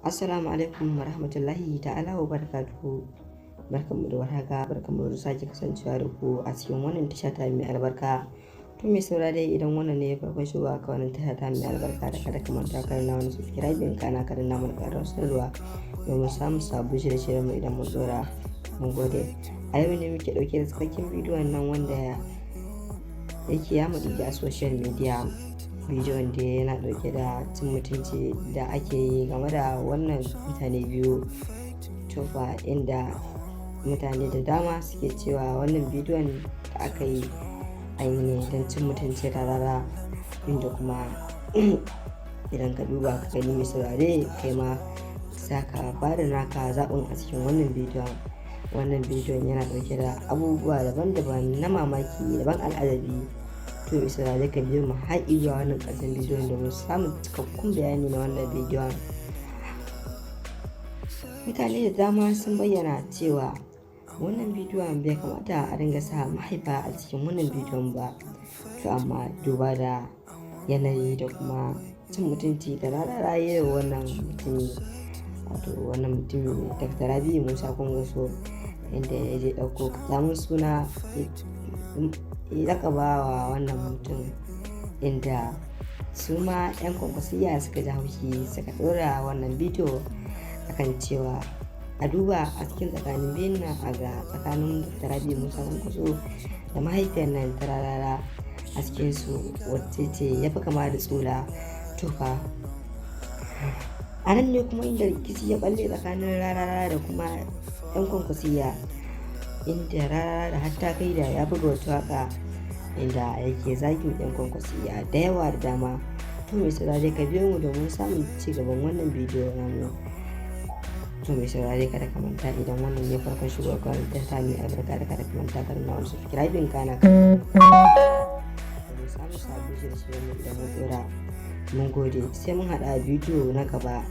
Assalamu alaikum warahmatullahi ta'ala wa barakatuhu. Barkanmu da warhaka, barkanmu da sake kasancewa da ku a cikin wannan tasha ta mai albarka. To mai saurare, idan wannan ne farkon shigowa ka wannan tasha ta mai albarka, da kada ka manta ka danna wani subscribing, kana ka danna mana ƙararrawar sanarwa domin samun sabbin shirye-shiryen mu idan mun ɗora. Mun gode. A yau ne muke ɗauke da cikakken bidiyon nan wanda yake yamaɗiɗi a social media. Bidiyon da yana ɗauke da cin mutunci da ake yi game da wannan mutane biyu. To fa, inda mutane da dama suke cewa wannan bidiyon da aka yi, an yi ne don cin mutunci Rarara, inda kuma idan ka duba ka gani, mai saurare, kai ma za ka ba da naka zaɓin a cikin wannan bidiyon. Wannan bidiyon yana ɗauke da abubuwa daban-daban na mamaki, daban al'ajabi. To mai saurare, ka biyo mu har zuwa wannan ƙarshen bidiyon domin samun cikakkun bayani na wannan bidiyon. Mutane da dama sun bayyana cewa wannan bidiyon bai kamata a dinga sa mahaifa a cikin wannan bidiyon ba. To amma duba da yanayi da kuma cin mutunci da Rarara ya yi wa wannan mutumi, wato wannan mutumi Dr. Rabi'u Musa Kwankwaso, inda ya je ɗauko ƙazamin suna ya laƙaba wa wannan mutum, inda su ma 'yan Kwankwasiyya suka ji haushi, suka ɗora wannan bidiyo akan cewa a duba a cikin tsakanin biyun nan, a ga tsakanin Dr. Rabi'u Musa Kwankwaso da mahaifiyar nan ta Rarara, a cikinsu wacce ce ya fi kama da tsula. To fa, a nan ne kuma inda rikici ya ɓalle tsakanin Rarara da kuma 'yan Kwankwasiyya, inda Rarara da hatta kai da ya buga wata waƙa inda yake zagin 'yan Kwankwasiyya da yawa da dama. To mai saurare, ka biyo mu domin samun ci gaban wannan bidiyo namu. To mai saurare, kada ka manta, idan wannan ne farkon shigowa ka wannan tasha mai albarka, da kada ka manta ka danna wani subscribing, kana domin samun sabbin shirye-shiryen mu idan mun ɗora. Mun gode, sai mun haɗa bidiyo na gaba.